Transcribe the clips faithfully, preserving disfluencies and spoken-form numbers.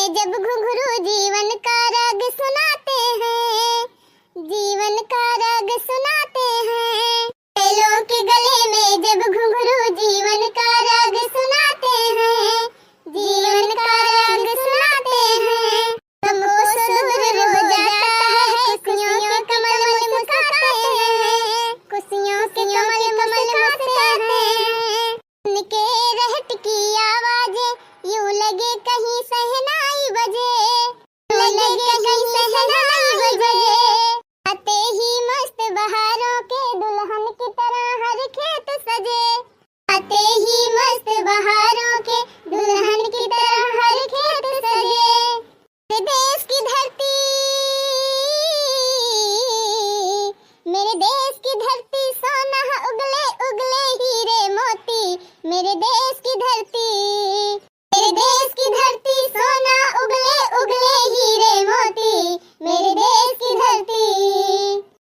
जब घुंघरू जीवन का राग सुनाते हैं, जीवन का राग सुनाते हैं। बैलों के गले में जब घुंघरू जीवन का राग सुनाते हैं, जीवन का राग सुनाते हैं। गम को सुदूर हो जाता है, खुशियों के कमल मुस्कुराते हैं, खुशियों के कमल मुस्कुराते हैं। उनके रहट की आवाजें यूं लगे कहीं शहनाई बजे, यूं लगे कहीं शहनाई बजे। आते ही मस्त बहारों के दुल्हन की तरह हर खेत सजे, आते ही मस्त बहारों के दुल्हन की तरह हर खेत सजे। मेरे देश की धरती, मेरे देश की धरती, सोना उगले उगले हीरे मोती। मेरे देश की धरती, मेरे देश की धरती, सोना उगले उगले हीरे मोती। मेरे देश की धरती।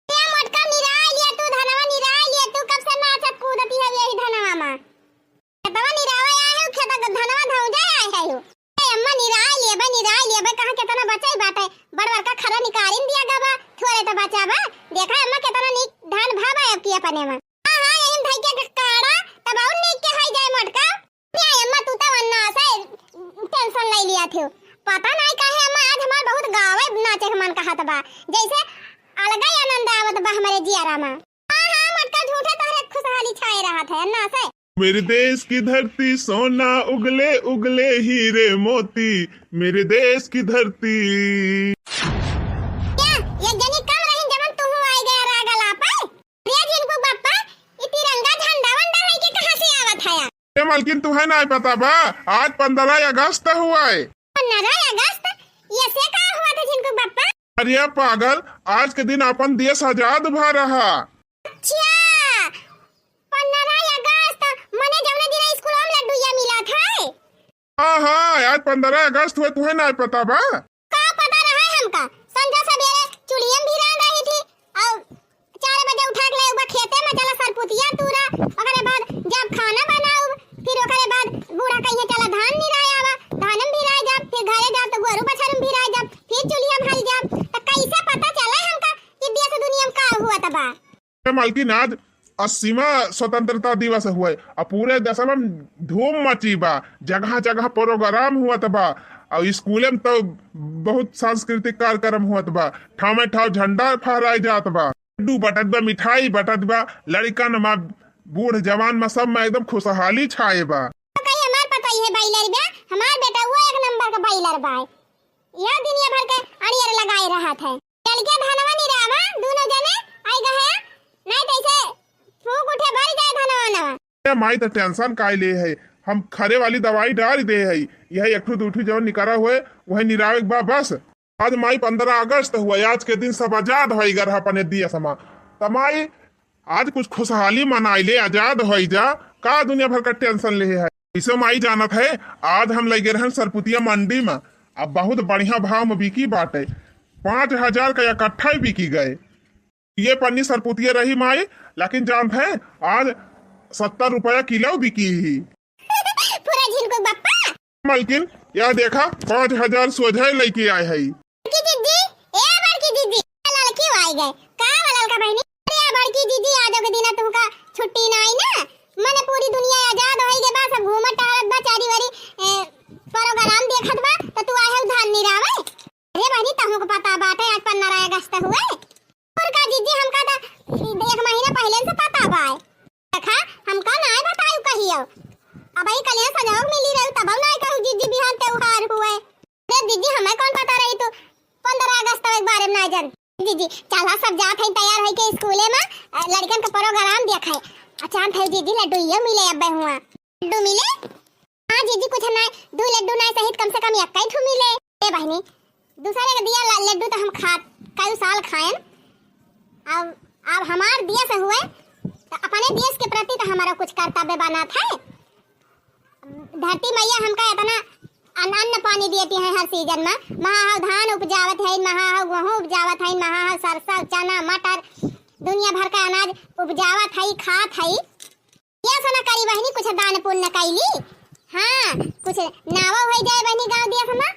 ए मोटका, निराय लिया तू धनवा, निराय लिया तू, कब से नाचत कूदती है यही धनवा मा। खेतवा निरावे आए हो, खेत धनवा धौंजे आए है हो। ए अम्मा, निराय लेबे, निराय लेबे, कहाँ केतना बचई बाटे, बड़ बड़का खरा निकारिन दिया गवा, थोरे त बचा बा। देखा अम्मा, केतना नीक धान भा बा अब की अपने मा। हाँ, हाँ, यही धई के काड़ा, तब और नीक के होई जाए मोटका। ए अम्मा, तू त वन्ना से tension ले लिया थे। पता नहीं काहे अम्मा, आज हमार बहुत गावे नाचे के मन कहत बा, जैसे अलगा ही आनंद आवत बा हमारे जियारा मा। हाँ, हाँ, मोटका, झूठे तोहरे खुशहाली छाए रहत है, अन्ना से। मेरे देश की धरती, सोना उगले उगले हीरे मोती, मेरे देश की धरती। क्या, एक जनी कम रही, जवन तू आई गया राग अलापे? अरे जिनको बप्पा, ये तिरंगा झंडा वंडा लेके कहाँ से आवत है? ए मालकिन, तुहे नाई पता बा, आज पन्द्रह अगस्त हुआ है। पन्द्रह अगस्त? ये से का हुआ था जिनको बप्पा? अरे पागल, आज के दिन अपन देश आजाद भा रहा। अच्छा, पन्द्रह अगस्त, मने जौने दिन स्कूल में लड्डूया मिला था। हाँ, हाँ, आज पन्द्रह अगस्त हुए, तुहे नाई पता बा? का पता रहे हमका? संझा सबेरे चुलियम भिरान रही थी, और चार बजे उठा के ले उबा खेते में चला सरपुतिया तूरा, ओकरे बाद जब खाना बनाऊ, फिर ओकरे बाद बूढ़ा कहिए चला धान निराय आवा, धानम भिराय जाब, फिर घरे जाब तो गोरू बछरू भिराय जाब, फिर चुलियम हल जाब, तो कैसे पता चले हमका कि देश दुनिया में का हुआ तबा? ए मालकिन, आज अस्सीवा स्वतंत्रता दिवस हुए, आ पूरे देश में धूम मची बा, जगह जगह program हुअत बा, और स्कूले में तो बहुत सांस्कृतिक कार्यक्रम हुअत बा, ठामे ठाव झंडा फहराए जात बा, लड्डू बटत बा, मिठाई बटत बा, लड़कन मा, बूढ़ जवान मा, सब मा एकदम खुशहाली छाए बा। तो कहीं हमार पता ही है बाइलर बा, हमार बेटा वो एक नंबर का बाइलर बा, यह दुनिया भर के अड़ियर लगाए रहत है। चल के धनवा निरावा, दोनों जने आई गए, नहीं तो ऐसे फूक उठे भर जाए धनवा नवा। ए माई, तो tension काहे ले है? हम खरे वाली दवाई डाल दे है। यह एक ठो दू ठो जवन निकरा हुए, वही निरावे के बा बस। आज माई पन्द्रह अगस्त हुआ, आज के दिन सब आजाद होई गर अपने देश मा। त माई, आज कुछ खुशहाली मनाई ले, आजाद होई जा, का दुनिया भर का tension ले है? इसे माई जानत है, आज हम लगे रहन सरपुतिया मंडी में, अब बहुत बढ़िया भाव में बिकी बाटे, पाँच हजार का इकट्ठा ही बिकी गए। ये पन्नी सरपुतिया रही माई, लेकिन जानत है, आज सत्तर रुपया किलो बिकी ही। पूरा झिनकुक बप्पा। मालकिन, यह देखा, पाँच हजार सोझे लेके आए है। बड़की दीदी, ए बड़की दीदी, लड़की आई गए। का बा ललका बहिनी? अरे बड़की दीदी, आजो के दिना तुमका छुट्टी ना आई ना? मने पूरी दुनिया आजाद होई गए बा, सब घूमत टहरत बा, चारी वारी, ए, program देखत बा, तो तू आए हो धान निरावे। अरे बहिनी, तहूँ को पता बाटे आज पन्द्रह अगस्त हुए? और का जीजी, हमका त एक महीना पहिले से पता बा। देखा, हमका नाय बतायू कहियो। अबही कलिया संजोग मिली रहू, तब नाय कहू जीजी बिहान त्योहार हुए। अरे जीजी, हमें कौन पता रही तू पन्द्रह अगस्त के बारे में नाय जान। जीजी, चला सब जात है तैयार होई के स्कूले में, अ, लड़कन के program देखे। अच्छा, हम थे जीजी लड्डू ये मिले अब्बे हुआ। लड्डू मिले? हाँ जीजी, कुछ ना, दू लड्डू ना सहित कम से कम एक ही ठू मिले। ए बहिनी, दूसरे के दिया ल-, लड्डू तो हम खा, कई साल खाएन। अब, अब हमार देश हुए, तो अपने देश के प्रति तो हमारा कुछ कर्तव्य बनत है। धरती मैया हमका इतना अन्न, अन्न पानी देती है हर season में। महा हव धान उपजावत है, महा हव गेहूँ उपजावत है, महा हव सरसों, चना, मटर, दुनिया भर का अनाज उपजावत है, खात है। ये सुना करी बहिनी, कुछ दान पुण्य कैली। हाँ, कुछ नावा हो जाए बहिनी गाँव दिया समा।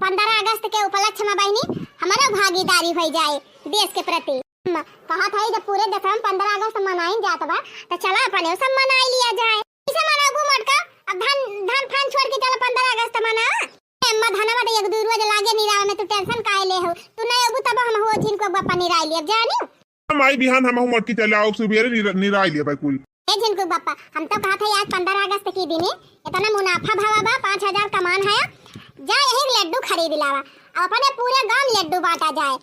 पन्द्रह अगस्त के उपलक्ष्य में बहिनी, हमरो भागीदारी होइ जाए देश के प्रति। हम कहत हई, जब पूरे देश में पन्द्रह अगस्त मनाइन जात बा, त चला अपने सब मनाई लिया जाए। कैसे मनाबू मोटका? अब धान, धान फान छोड़ के चला पन्द्रह अगस्त मना। ए अम्मा, धनवा त एक दू रोज लागे निरावे में, तू tension काहे ले हो? तू नहीं अबू तब हम हो झिनको बप्पा निराई लिया जानी। हम आई बिहान, हम मोटकी चले आओ सुबेरे निरा-, निराई लिया भाई कुल। ए झिनको बप्पा, हम तो कहत हई आज पन्द्रह अगस्त की दिने इतना मुनाफा भवा बा, पाँच हजार कमान है, जा यही लड्डू खरीद लावा, अपने पूरे गांव लड्डू बांटा जाए।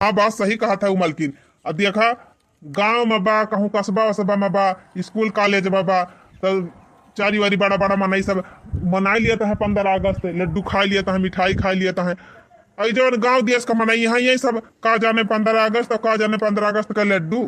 हाँ, बात सही कहत हऊ मलकिन। अब देखा, गांव में बा, कहूँ कस्बा वस्बा में बा, स्कूल कॉलेज में बा, त चारी वारी बड़ा बड़ा मनई सब मनाई लियत है पन्द्रह अगस्त, लड्डू खाई लियत है, मिठाई खाई लियत है। अई जवन गांव देश का मनई है, यही सब का जाने पन्द्रह अगस्त और का जाने पन्द्रह अगस्त का लड्डू।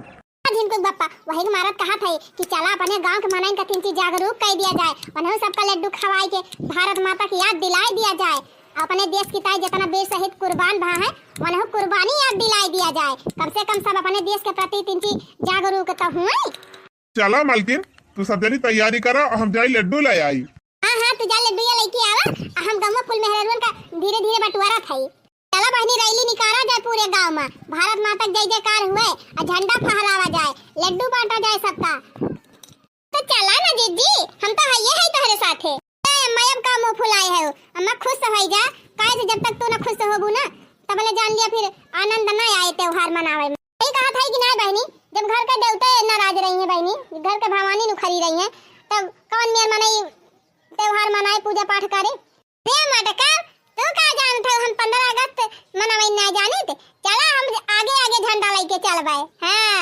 झिनकुक बप्पा, वही के मारत कहत है कि चला अपने गांव के मनई का तीन चीज जागरूक कई दिया जाए, उन्हें सबका लड्डू खवाई के भारत माता की याद दिलाई दिया जाए। अपने देश की ताई जितना वीर शहीद कुर्बान भा है, उन्हें कुर्बानी याद दिलाई दिया जाए। कम से कम सब अपने देश के प्रति तिंची जागरूक तो हुए। चला मलकिन, तू सब जनी तैयारी करा और हम जाई लड्डू ले आई। हाँ, हाँ, तू जा लड्डू या लेके आवा, आ हम गौवा फुल मेहरारुअन का धीरे धीरे बंटवारा थाई। चला बहिनी, रैली निकारा जाए पूरे गांव में, भारत माता के जय जयकार हुए, आ झंडा फहरावा जाए, लड्डू बांटा जाए सबका। तो चला ना जिज्जी, हम तो हइये है तोहरे साथे। ए अम्मा, अब का मुंह फुलाए है? अम्मा खुश तो होई जा, काहे से जब तक तू ना खुश होबू ना, तब ले जान लिया फिर आनंद ना आए त्योहार मनावे में। सही कहा था कि ना बहिनी, जब घर के देवते नाराज रही हैं बहिनी, घर के भवानी नु खड़ी रही हैं, तब कौन मेर मनई त्योहार मनाए, पूजा पाठ करे? रे मटका, तू का जानत है हम पन्द्रह अगस्त मनावे ना जानित? चला हम आगे आगे झंडा लेके चलबे। हाँ।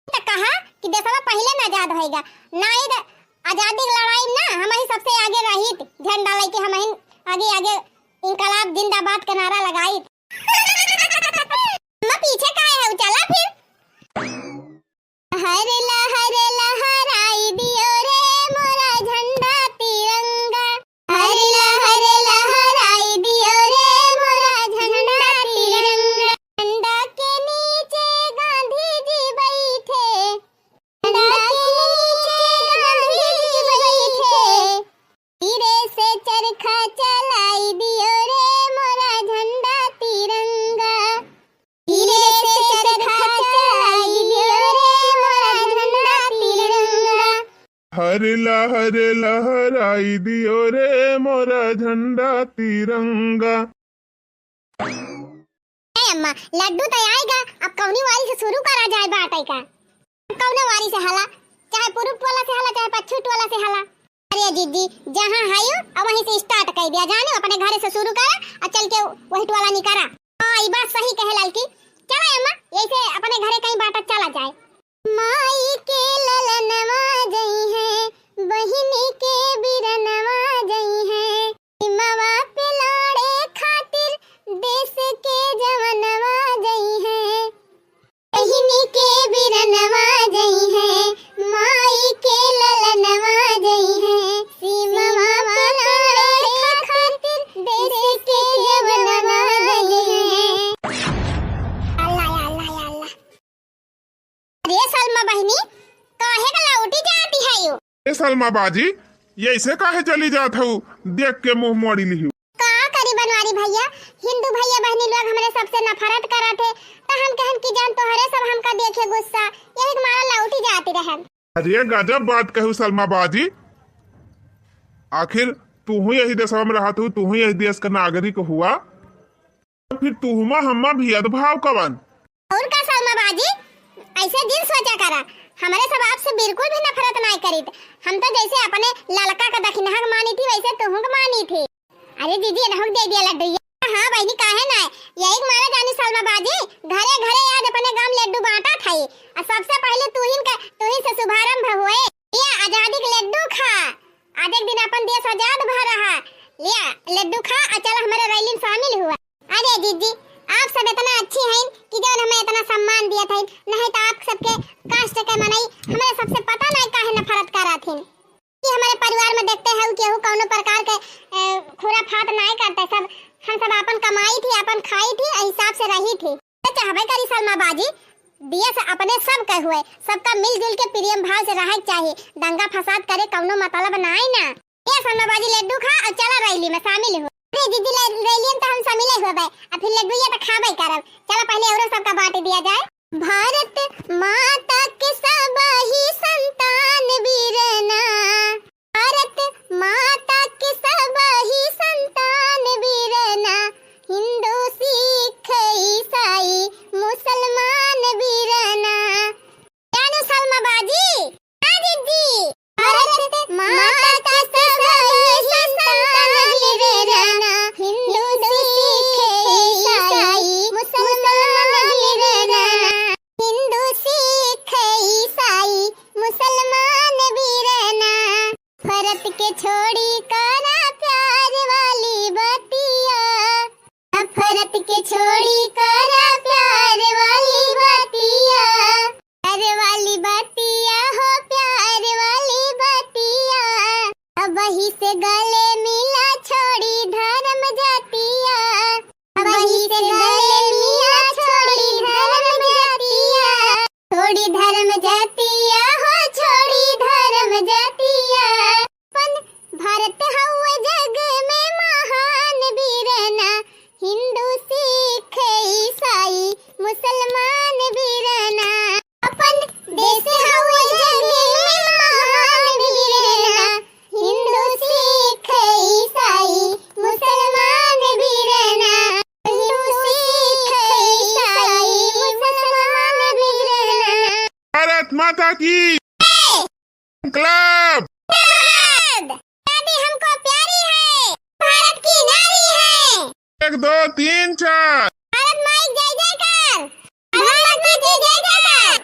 त कहा कि देशवा पहिले न आजाद होइगा, नाहीं त आजादी के लड़ाई में ना हमही सबसे आगे रहित, झंडा लेके हमही आगे आगे इंकलाब जिंदाबाद के नारा लगाइत। अम्मा पीछे काहे हो, चला फिर। हर लहर लहराई दियो रे मोरा झंडा तिरंगा। हर लहर लहराई दियो रे मोरा झंडा तिरंगा। झंडा के नीचे गांधी जी बैठे। झंडा के नीचे गांधी जी बैठे। धीरे से चरखा चलाई दियो रे मोरा झंडा तिरंगा। धीरे से चरखा चलाई दियो रे मोरा झंडा तिरंगा। हर लहर लहराई दियो रे मोरा झंडा तिरंगा। ए अम्मा, लड्डू तो आएगा, अब कौनी वारी से शुरू करा जाए बाटे का? अब कौनो वारी से हला, चाहे पुरुब टोला से हला, चाहे पच्छू टोला से हला। अरे जिज्जी, जहाँ हायो, अब वहीं से start कर दिया, जानो, अपने घरे से शुरू करा और चल के वही टोला निकारा। हाँ, ई बात सही कहे ललकी। चला अम्मा, यही से अपने घरे कहीं बाटा चला जाए। माई के ललनवा जई है, बहिनी के बिरनवा जई है, सीमावा पे लड़े खातिर देश के जवनवा जई है। बहिनी के बिरनवा जई है, माई के ललनवा जई है, सीमावा पे लड़े खातिर देश के जवनवा जई है। अल्लाह, अल्लाह, अल्लाह। अरे सलमा बहिनी, काहे का लौटी जाती है यू? ए सलमा बाजी, ये ऐसे काहे चली जात हऊ? देख के मुंह मोड़ी लिहू। का करी बनवारी भैया, हिंदू भैया बहिनी लोग हमरे सबसे नफरत करत है, तो हम कहन कि जान तोहरे सब हमका देखे गुस्सा, यही के मारा लौटी जाती रहन। अरे गजब बात कहू सलमा बाजी, आखिर तू ही यही देशवा में रहत हू, तू ही यही देश का नागरिक हुआ, फिर तुहमा हम्मा भेदभाव कवन? और का सलमा बाजी, ऐसे जिन सोचा करा, हमरे सब आपसे बिल्कुल भी नफरत नाय करीत। हम तो जैसे अपने ललका का दखिनहा के मानी थी, वैसे तुहू के मानी थी। अरे दीदी, एनहू के दे दिया लड्डू। हाँ बहिनी, काहे ना? यही के मारा जानी सलमा बाजी, घरे घरे आज अपने गांव लड्डू बांटा था। और सबसे पहले तुहिन का, तुहिन से शुभारंभ हुए। ये आजादी के लड्डू खा, आज एक दिन अपन देश आजाद भा रहा। लिया, लड्डू खा और चला हमारे रैली में शामिल हुआ। अरे जीजी, आप सब इतना अच्छी हैं कि जौन हमें इतना सम्मान दिया था, नहीं तो आप सबके कष्ट के मनई हमारे सबसे पता नहीं काहे नफरत करा थी। कि हमारे परिवार में देखते हैं केहू कौनो प्रकार के, ए, खुराफात नहीं करते, सब हम सब अपन कमाई थी, अपन खाई थी, हिसाब से रही थी। तो चाहबे करी सलमा बाजी, देश अपने सब के हुए, सबका मिलजुल के प्रेम भाव से रहे के चाही। दंगा फसाद करे कौनो मतलब नाई ना। ए सलमा बाजी, लड्डू खा और चला रैली में शामिल हो। अरे दीदी, ले-, रैलियन तो हम शामिल हुए बे, अब फिर लड्डू ये तो खाबे करब। चलो पहले औरो सबका बांट दिया जाए। भारत माता के सब ही संतान बीरना, भारत माता के सब ही संतान बीरना, हिंदू सिख ईसाई मुसलमान बीरना। जानू सलमा बाजी, हाँ दीदी। भारत माता के सब ही संतान बीरना, हिंदू सिख ईसाई मुसलमान बीरना, हिंदू सिख ईसाई मुसलमान बीरना। नफरत के छोड़ी करा प्यार वाली बतिया, नफरत के छोड़ी करा प्यार वाली बतिया, प्यार वाली बतिया हो, प्यार वाली बतिया। अबही से गले मिला, छोड़ी धर्म जातिया। अबही से गले मिला, छोड़ी धर्म जातिया। छोड़ी धर्म जातिया हो, छोड़ी धर्म जातिया। अपन भारत हउवे जग में महान बीरना, हिंदू सिख ईसाई मुसलमान बीरना। अपन देश हउवे जग में महान बीरना, हिंदू सिख ईसाई मुसलमान बीरना, हिंदू सिख ईसाई मुसलमान बीरना। भारत माता की। क्लब। जिंदाबाद। आजादी हमको प्यारी है, भारत की नारी है। एक, दो, तीन, चार। भारत माई जय जयकार, भारत माता की जय जयकार।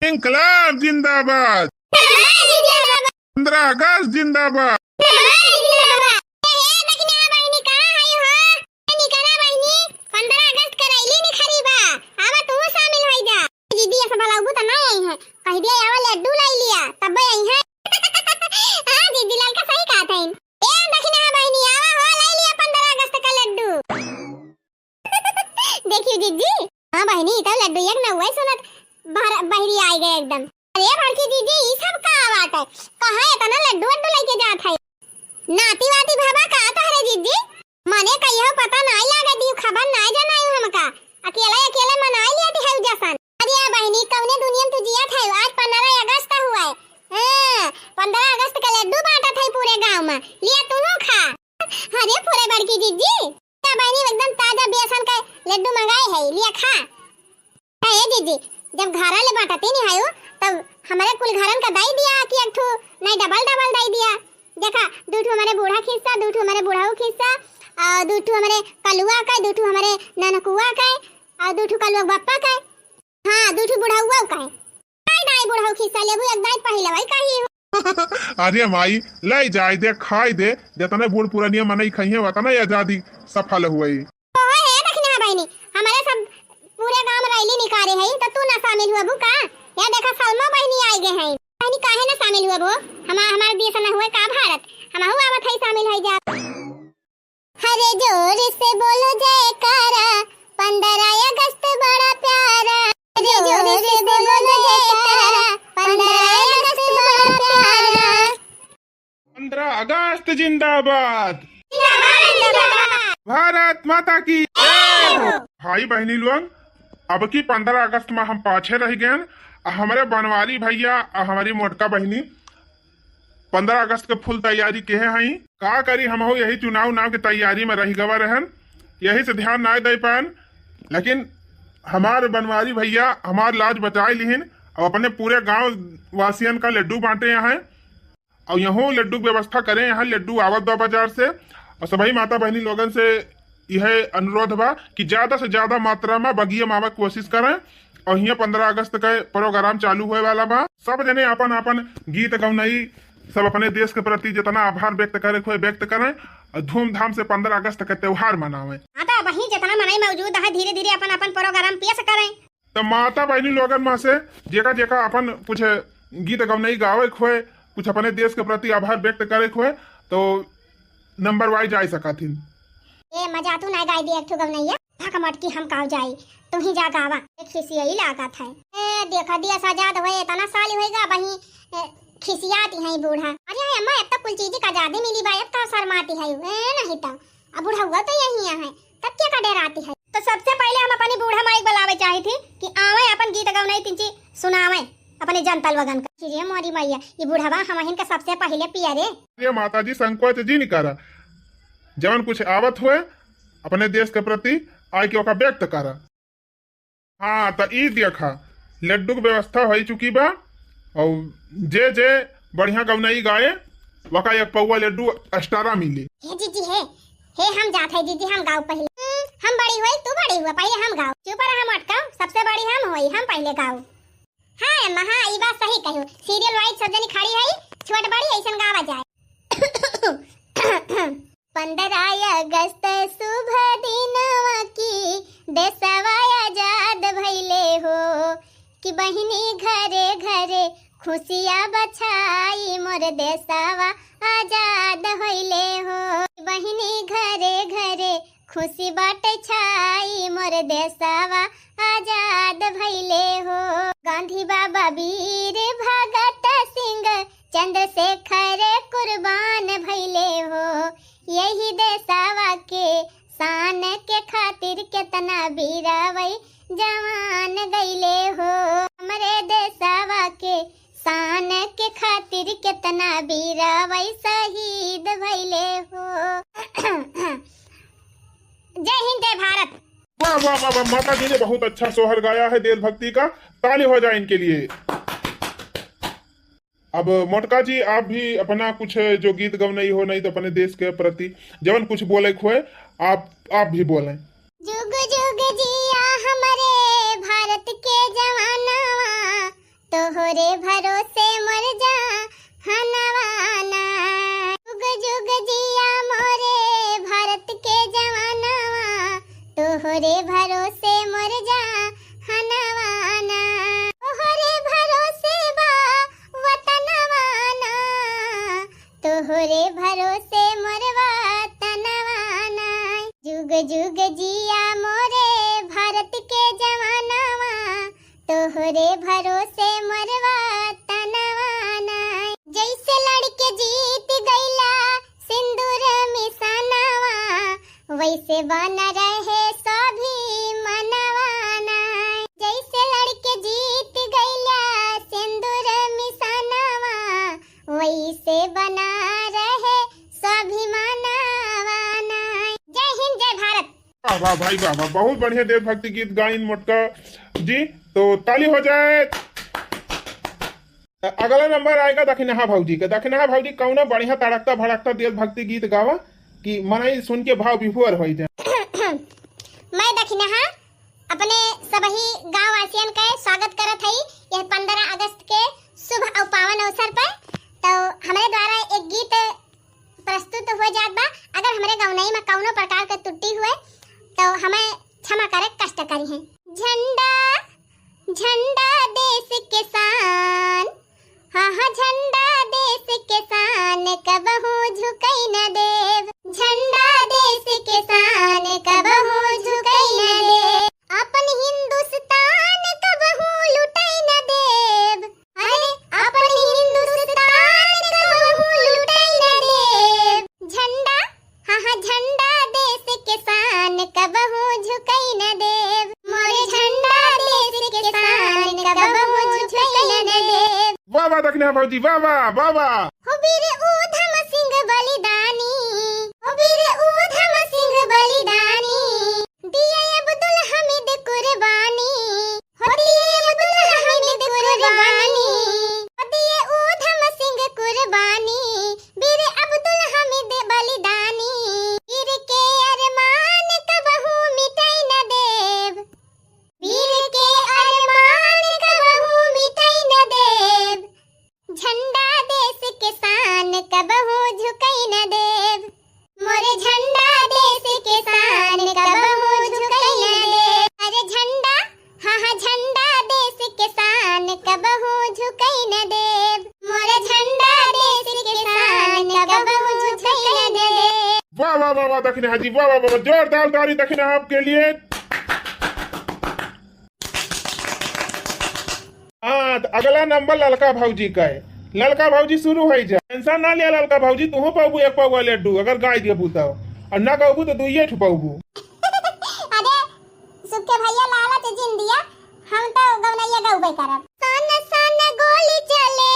इंकलाब जिंदाबाद। जिंदाबाद, जिंदाबाद। पन्द्रह अगस्त जिंदाबाद। जिंदाबाद, जिंदाबाद। ए, ए, दखिना बहिनी, कहाँ है हो? ए, निकला बहिनी, पन्द्रह अगस्त के रैली निकरी बा। आवा तू शामिल होइ जा। दीदी, ऐसा भलाऊ तो नहीं आई है। कह दिया, आवा लड्डू लाई लिया, तब आई है। हाँ, दीदी, लड़का सही कहा था इन। ए, दखिना बहिनी, आवा हो, लाई लिया पन्द्रह अगस्त का लड्डू। देखियो जीजी, हाँ बहिनी, ई तो लड्डू एक नौवे सुनत बहर-, बहरी आइ गए एकदम। अरे बड़की जीजी, ई सब का बात है? कहाँ इतना लड्डू वड्डू लेके जात है? नाती वाती भवा का तोहरे जीजी? मने कहियो पता नाई लागे दियो, खबर नाई जनायो हमका। अकेले अकेले मनाई लिया थी है जसन। अरे बहिनी, कौने दुनिया में तू जियत है? आज पन्द्रह अगस्त हुआ है। हाँ, पन्द्रह अगस्त का लड्डू बांटत है पूरे गांव में। लिया तू खा। अरे पूरे बड़की जीजी, का बहिनी एकदम ताजा बेसन का लड्डू मंगाए है, लिया खा। का ए जीजी, जब घरा ले बांटती नहीं आयो, तब हमारे कुल घरन का दई दिया कि एक ठो नहीं डबल डबल दई दिया। देखा, दू ठो हमारे बूढ़ा खिस्सा, दू ठो हमारे बूढ़ाऊ खिस्सा, और दू ठो हमारे कलुआ का, दू ठो हमारे ननकुआ का, और दू ठो कलुआ बप्पा का। हाँ, दू ठो बुढ़ाऊ का है। दाई, दाई बुढ़ऊ खिस्सा लेबू, एक दाई पहिलवा ही कही हो। अरे माई, लाई जाए दे, खाई दे, जतने बूढ़ पुरानिया मनई खइहे, वतने आजादी सफल हुई। ओए हे दखिना बहिनी, हमारे सब पूरे गांव में रैली निकारे है, तो तू ना शामिल हुआ बू का? या देखा, सलमा बहिनी आइ गए हैं। बहिनी काहे ना शामिल हुआ बू? हमा-, हमारे देश न हुए का भारत? हमहू आवत है शामिल है जा। हरे जोर से बोलो जयकारा, पन्द्रह अगस्त बड़ा प्यारा। हरे जोर से बोलो जयकारा, पन्द्रह अगस्त बड़ा प्यारा। पन्द्रह अगस्त जिंदाबाद। जिंदाबाद, जिंदाबाद। भारत माता की। भाई बहिनी लोग, अब की पन्द्रह अगस्त में हम पाछे रह गए। हमरे बनवारी भैया और हमारी मोटका बहिनी पन्द्रह अगस्त के फुल तैयारी केहे हई। का करी, हमहू यही चुनाव उनाव के तैयारी में रह गवा रहन, यही से ध्यान ना दे पाएन। लेकिन हमार बनवारी भैया हमार लाज बचाए लिहिन और अपने पूरे गांव वासियन का लड्डू बांटे यहाँ। और यहू लड्डू के व्यवस्था करें, यहाँ लड्डू आवत बा बाजार से। और सभी माता बहिनी लोगन से यह अनुरोध बा कि ज्यादा से ज्यादा मात्रा में बगिया में आवे के कोशिश करें। और हियाँ पन्द्रह अगस्त के प्रोग्राम चालू होए वाला बा। सब जने आपन आपन गीत गौनई, सब अपने देश के प्रति जितना आभार व्यक्त करे के होए, व्यक्त करें और धूमधाम से पन्द्रह अगस्त के त्योहार मनावें। हाँ, तो वहीं जितना मनई मौजूद है, धीरे धीरे अपन अपन प्रोग्राम पेश करें। तो माता बहिनी लोगन में से जेका जेका अपन कुछ गीत गौनई गावे के होए, कुछ अपने देश के प्रति आभार व्यक्त करे के होए, तो नंबर वाइज आ सकत हिन। ए, मजा तू ना गाई दे एक ठो गवनैया। भक मटकी हम काव जाई, तू ही जा गावा। ए, खिसियाई लागत है। ए, देखा दिया सजाद होए, इतना साल होएगा, वहीं, ए, खिसियाती है बूढ़ा। अरे अम्मा, अब तक कुल चीज का आजादी मिली बा, अब तो शर्माती है। ए, नहीं तो। अब बुढ़उआ तो यहीं है, तब क्या का डेराती है? तो सबसे पहिले हम अपनी बूढ़ा माई के बुलावे चाही थी कि आवे, अपन गीत गवनई तिनची सुनावे अपने जनता लोगन का। अरे मोरी मैया, ये बुढ़वा हमहिन का सबसे पहिले पिया रे। अरे माता जी, संकोच जिन करा, जवन कुछ आवत हुए अपने देश के प्रति आइके ओका व्यक्त करा। हाँ, त ई देखा, लड्डू के व्यवस्था होइ चुकी बा, और जे जे बढ़िया गवनई गाए, वका एक पौवा लड्डू extra मिली। हे जीजी हे, हे हम जात है जीजी, हम गाउब पहिले। हम्म, हम बड़ी होई, तू बड़ी हुआ, पहिले हम गाउब। चुप रहा मोटका, सबसे बड़ी हम होई, हम पहिले गाउब। हाँ अम्मा, हाँ, ई बात सही कहियो। Serial wise सब जनी खड़ी है, छोट बड़ी ऐसन गावा जाए। पन्द्रह अगस्त शुभ दिनवा की देशवा आजाद भइले हो, कि बहिनी घरे घरे खुशिया बछाई मोर देशवा आजाद भइले हो, कि बहिनी घरे घरे खुशी बाटे छाई मोर देशवा आजाद भइले हो। गांधी बाबा वीर भगत सिंह चंद्रशेखर कुर्बान भइले हो, यही देशवा के शान के खातिर केतना बीरावई जवान गइले हो। हमरे देशवा के शान के खातिर केतना बीरावई शहीद भइले हो। जय हिंद, जय भारत। वाह, वाह, वाह, वाह, माता जी ने बहुत अच्छा सोहर गाया है देशभक्ति का, ताली हो जाए इनके लिए। अब मोटका जी, आप भी अपना कुछ जो गीत गवनई हो, नहीं तो अपने देश के प्रति जवन कुछ बोले के होए, आप, आप भी बोलें। जुग जुग जिया हमरे भारत के जवानवा, तोहरे भरोसे मर जा हनवाना। जुग जुग जिया मोरे भारत के जवानवा, तोहरे भरोसे मर जा हनवाना। तोहरे भरोसे बा वतनवाना, तोहरे भरोसे मोर वतनवाना। जुग जुग जिया मोरे भारत के जवानवा, तोहरे भरोसे मोर वतनवाना। जैसे लड़के जीत गइला सिंदूर मिसनवा, वैसे बन रहे स्वाभिमानवाना। जैसे लड़के जीत गइला सिंदूर मिसनवा, वैसे बना रहे स्वाभिमानवाना। जय हिंद, जय भारत। वाह, वाह भाई, वाह, वाह, बहुत बढ़िया देशभक्ति गीत गाइन मोटका जी, तो ताली हो जाए। अगला नंबर आएगा दखिनहा भौजी के। दखिनहा भौजी, कौनो बढ़िया तड़कता भड़कता देशभक्ति गीत गावा कि मनई सुन के भाव विभोर होइ जाए। मैं दखिनहा अपने सबही गाँव वासियन के स्वागत करत हई यह पन्द्रह अगस्त के शुभ और पावन अवसर पर। तो हमरे द्वारा एक गीत प्रस्तुत हो जात बा। अगर हमरे गवनई में कौनो प्रकार के त्रुटि हुए तो हमें क्षमा करे कष्ट करिहें। झंडा, झंडा देश के शान, हाँ, हाँ, झंडा देश के शान, कबहूँ झुकई न देब। झंडा देश के शान, कबहूँ झुकई न देब। अपन हिंदुस्तान कबहूँ लुटई न देब। अरे, अपन हिंदुस्तान कबहूँ लुटई न देब। झंडा, हाँ, हाँ, झंडा देश के शान, कबहूँ झुकई न देब। मोरे झंडा देश के शान, कबहूँ झुकई न देब। वाह, वाह, दखिनहा भौजी, वाह, वाह, वाह, वाह। हो वीर ऊधम सिंह बलिदानी, हो वीर ऊधम सिंह बलिदानी, दिए अब्दुल हमीद कुर्बानी, हो दिए अब्दुल हमीद कुर्बानी, हो दिए ऊधम सिंह कुर्बानी, वीर अब्दुल हमीद बलिदानी। वीर के अरमान कबहूँ मिटई न देब, वीर के अरमान कबहूँ मिटई न देब। झंडा देश के शान कबहूँ झुकई न देब। मोरे झंडा देश के शान कबहूँ झुकई न देब। अरे झंडा, हाँ, हाँ, झंडा देश के शान कबहूँ झुकई न देब। मोरे झंडा देश के शान कबहूँ झुकई न देब। वाह, वाह, वाह, वाह, दखिनहा जी, वाह, वाह, वाह, वाह, जोरदार ताली दखिनहा आपके लिए। हाँ, तो अगला नंबर ललका भौजी का है। ललका भौजी शुरू होइ जा। Tension ना लिया ललका भौजी, तुहूँ पाबू एक पौवा लड्डू, अगर गाय दिया बूता हो। और ना गौबू तो दुइये ठो पौबू। अरे, सुख के भैया लालच जिन दिया, हम तो गौनैया गौबे करब। सन सन गोली चले,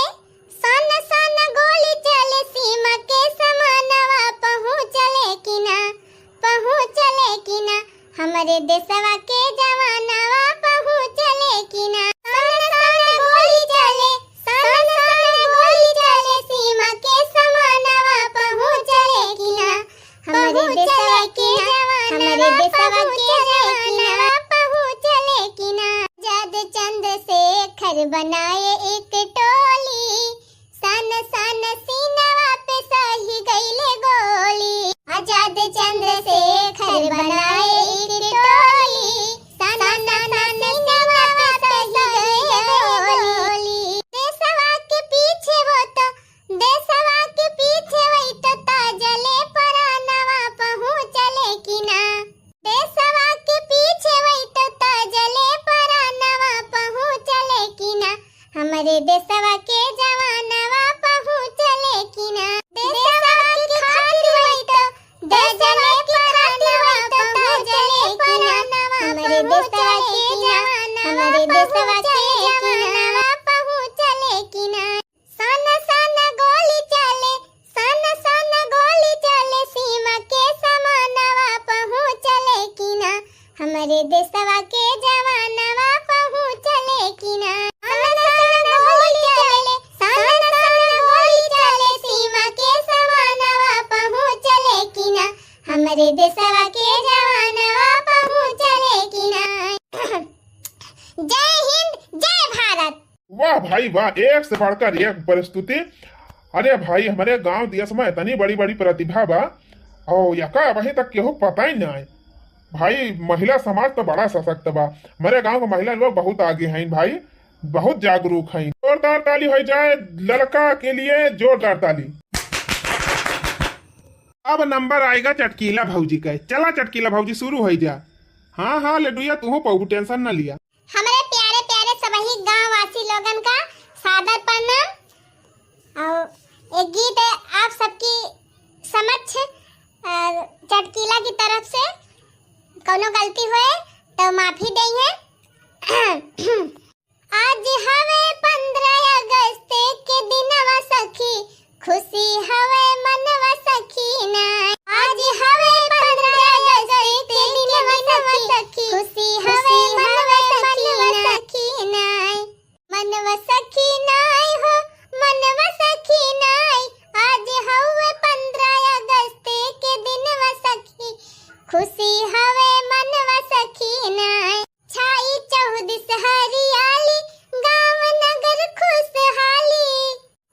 सन सन गोली चले, सीमा के समानवा पहुँचले कि ना, पहुँचले कि ना, हमरे देशवा के जवानवा पहुँचले कि ना। सन सन गोली चले, सन सन गोली चले, सीमा के समानवा पहुँचले कि ना, हमरे देशवा के, हमरे देशवा के जवानवा पहुँचले कि ना। आजाद चंद्रशेखर बनाए एक टोली, सन सन सीनवा पे सही गईले गोली। आजाद चंद्रशेखर बनाए एक टोली, सन सन सीनवा पे सही गईले गोली। देशवा के पीछे वो तो, देशवा के पीछे वही तो ताजले परानवा पहुँचले कि ना। देशवा के पीछे वही तो ताजले परानवा पहुँचले कि ना। हमरे देशवा के जवानवा पहुँचले कि ना। देशवा के खातिर वही तो, देशवा के खातिर वही तो ताजले परानवा, हमरे देशवा के जवानवा, हमरे देशवा के जवानवा पहुँचले कि ना। सन सन गोली चले, सन सन गोली चले, सीमा के समानवा पहुँचले कि ना, हमरे देशवा के जवानवा पहुँचले कि ना। सन सन गोली चले, सन सन गोली चले, सीमा के समानवा पहुँचले कि ना, हमरे देशवा के जवानवा पहुँचले कि ना। जय हिंद, जय भारत। वाह भाई वाह, एक से बढ़कर एक प्रस्तुति। अरे भाई, हमरे गांव देश में इतनी बड़ी बड़ी प्रतिभा बा, और यका अबहीं तक केहू पता ही ना है। भाई, महिला समाज तो बड़ा सशक्त बा। हमरे गांव के महिला लोग बहुत आगे हैं भाई, बहुत जागरूक हैं। जोरदार ताली हो जाए ललका के लिए, जोरदार ताली। अब नंबर आएगा चटकीला भौजी का। चला चटकीला भौजी, शुरू हो जा। हाँ हाँ लड्डूया, तू पौबू, टेंशन ना लिया। हमरे प्यारे प्यारे सबही गांववासी लोगन का सादर प्रणाम। और एक गीत आप सबकी समक्ष, अ, चटकीला की तरफ से कौनो गलती होए तो माफी देइहे। आज हवे पन्द्रह अगस्त के दिनवा सखी, खुशी हवे मनवा सखी ना। आज हवे पन्द्रह अगस्त के दिनवा सखी, खुशी हवे मनवा सखी ना। मनवा सखी नाय हो, मनवा सखी नाय। आज हवे पन्द्रह अगस्त के दिनवा सखी, खुशी हवे मनवा सखी नाय। छाई चहुदिस हरियाली, गाँव नगर खुशहाली।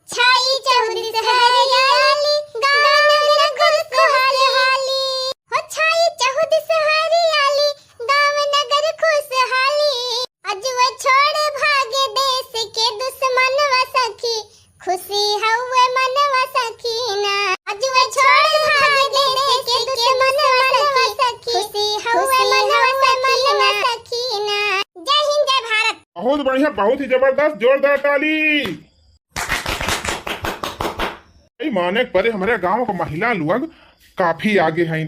छाई चहुदिस हरियाली, गाँव नगर खुशहाली। हो छाई चहुदिस हरियाली, गाँव नगर खुशहाली। अजुए छोड़ भागे देश के दुश्मनवा सखी, खुशी हउए मनवा सखी ना। अजुए छोड़ भागे देश के दुश्मनवा सखी, खुशी हउए मनवा सखी ना। जय हिंद, जय भारत। बहुत बढ़िया, बहुत ही जबरदस्त, जोरदार ताली। भाई, माने के परे, हमरे गाँव के महिला लोग काफी आगे हैं,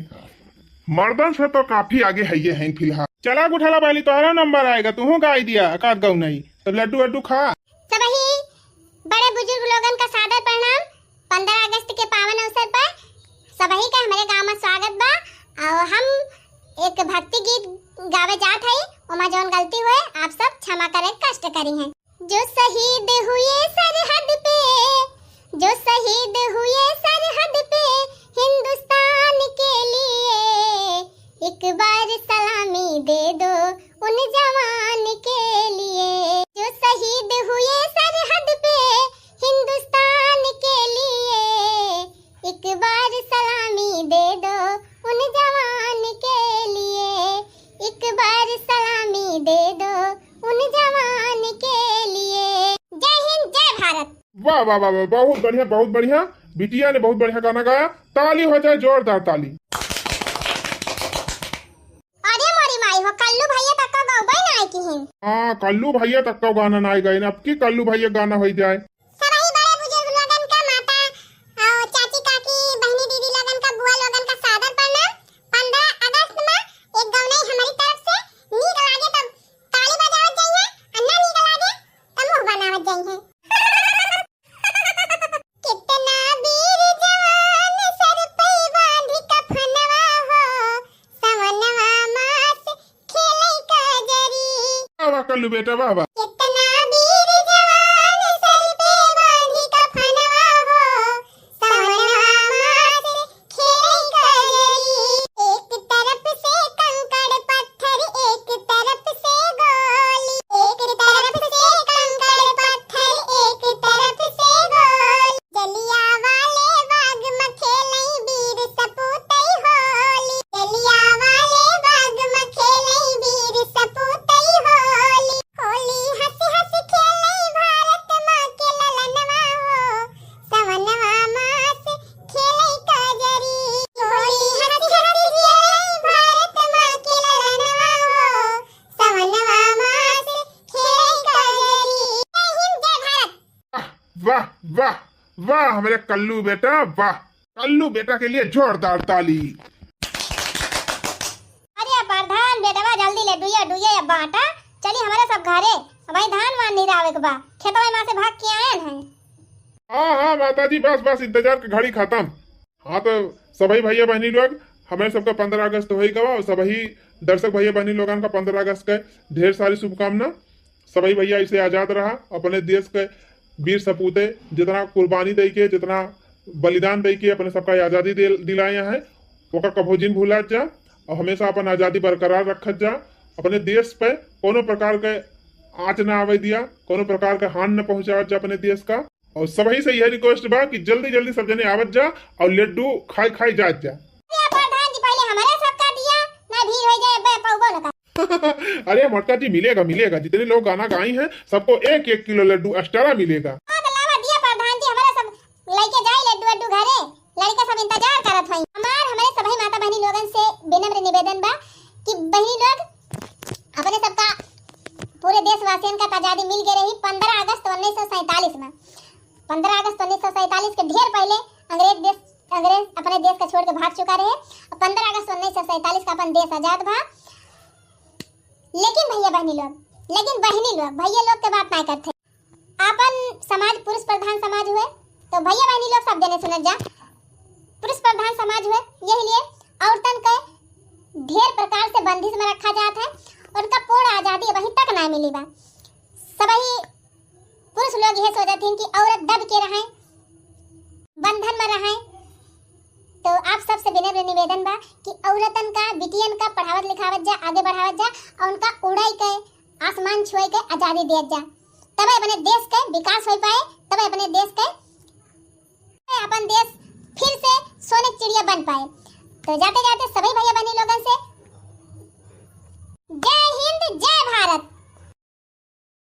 मर्दन से तो काफी आगे है ये हैं फिलहाल। चला गुठला बाली, तोहरा नंबर आएगा, तूहू गाई दिया एकाध गौनई, तो लड्डू वड्डू खा। सबही बड़े बुजुर्ग लोगन का सादर प्रणाम। पन्द्रह अगस्त के पावन अवसर पर सबही का हमरे गाँव में स्वागत बा। और हम एक भक्ति गीत गावे जात हई, ओमा जौन गलती होए आप सब क्षमा करे कष्ट करी हैं। जो शहीद हुए सरहद पे, जो शहीद हुए सरहद पे हिंदुस्तान के लिए, एक बार सलामी दे दो उन जवान के लिए। जो शहीद हुए सरहद पे हिंदुस्तान के लिए, एक बार सलामी दे दो उन जवान के लिए, एक बार सलामी दे दो उन जवान के लिए। जय हिंद, जय भारत। वाह, वाह, वाह, वाह, बहुत बढ़िया, बहुत बढ़िया। बिटिया ने बहुत बढ़िया गाना गाया, ताली हो जाए, जोरदार ताली। अरे मोरी माई हो, कल्लू भैया तक का गौबे नाय किहिन। हाँ, कल्लू भैया तक का गाना नाय गाइन, अब की कल्लू भैया गाना हो जाए। सबही बड़े बुजुर्ग लोगन का, माता और चाची काकी, बहनी दीदी लोगन का, बुआ लोगन का सादर प्रणाम। कितना वीर जवान सर पे बांधी कफनवा हो, सवनवा मास खेलै कजरी। वाह, वाह, कल्लू बेटा, वाह, वाह। कितना वीर जवान सर पे बांधी कफनवा हो, सवनवा मास खेलै कजरी। एक तरफ से कंकड़ पत्थर, एक तरफ से गोली, एक तरफ से कंकड़ पत्थर, एक तरफ से गोली। जलिया वाले बाग में खेलै वीर सपूतै होली, जलिया वाले बाग में खेलै वीर सपूतै होली। होली हंस हंस खेलै भारत माँ के ललनवा हो, सवनवा मास खेलै कजरी। होली हंस हंस खेलै भारत माँ के ललनवा हो, सवनवा मास खेलै कजरी। जय हिंद, जय भारत। वाह, वाह, वाह, वाह, हमरे कल्लू बेटा, वाह। कल्लू बेटा के लिए जोरदार ताली। अरे प्रधान बेटवा, जल्दी लड्डुया, लड्डुया या बांटा। चली हमरे सब घरे, भाई धान वान निरावे के बा, खेतवा में से भाग के आयन है। हाँ, हाँ, माता जी, बस, बस, इंतजार के घड़ी खत्म। हाँ, तो सभी भैया बहनी लोग, हमरे सबका पन्द्रह अगस्त होई गवा, और सभी दर्शक भैया बहनी लोगन का पन्द्रह अगस्त के ढेर सारी शुभकामना। सभी भैया ऐसे आजाद रहा, अपने देश के वीर सपूते जितना कुर्बानी दे के, जितना बलिदान दे के अपने सबका आजादी दिल-, दिलाए हैं, ओका कभो जिन भूलत जा और हमेशा अपन आजादी बरकरार रखत जा। अपने देश पे कोनो प्रकार के आँच ना आवे दिया, कोनो प्रकार के हानि न पहुँचावत जा अपने देश का। और सबही से यह request बा कि जल्दी जल्दी सब जने आवत जा और लड्डू खाई खाई जात जा। अरे प्रधान जी, पहले हमारे सबका दिया, ना भीड़ हो जाए, बे पौबो न कर। अरे मोटका जी, मिलेगा, मिलेगा, जितने लोग गाना गाई हैं सबको एक एक किलो लड्डू extra मिलेगा। हाँ तो लावा दिया प्रधान जी, हमारे सब लेके जाए लड्डू वड्डू घरे, लड़का सब इंतजार करत हई। हमार हमरे सभी माता बहनी लोगन से विनम्र निवेदन बा कि बहनी लोग अपने सबका पूरे देशवासियन का आजादी मिल गए रही पन्द्रह अगस्त उन्नीस सौ सैंतालीस में। पन्द्रह अगस्त उन्नीस सौ सैंतालीस के ढेर पहले अंग्रेज देश, अंग्रेज अपने देश का छोड़ के भाग चुका रहे। और पन्द्रह अगस्त उन्नीस सौ सैंतालीस का अपन देश आजाद भा। लेकिन भैया बहनी लोग, लेकिन बहनी लोग, भैया लोग के बात ना करते। आपन समाज पुरुष प्रधान समाज हुए, तो भैया बहनी लोग सब जने सुनत जा, पुरुष प्रधान समाज हुए, यही लिए औरतन के ढेर प्रकार से बंदिश में रखा जात है, उनका पूर्ण आजादी अबहीं तक ना मिली बा। सबही पुरुष लोग यह सोचत हैं कि औरत दब के रहें, बंधन में रहें। तो आप सबसे विनम्र निवेदन बा कि औरतन का, बिटियन का पढ़ावत लिखावत जा, आगे बढ़ावत जा और उनका उड़ाई के, आसमान छुए के आजादी दियत जा। तबे अपने देश के विकास हो पाए, तबे अपने देश के, अपन देश फिर से सोने की चिड़िया बन पाए। तो जाते जाते सभी भैया बहनी लोगन से जय हिंद, जय भारत।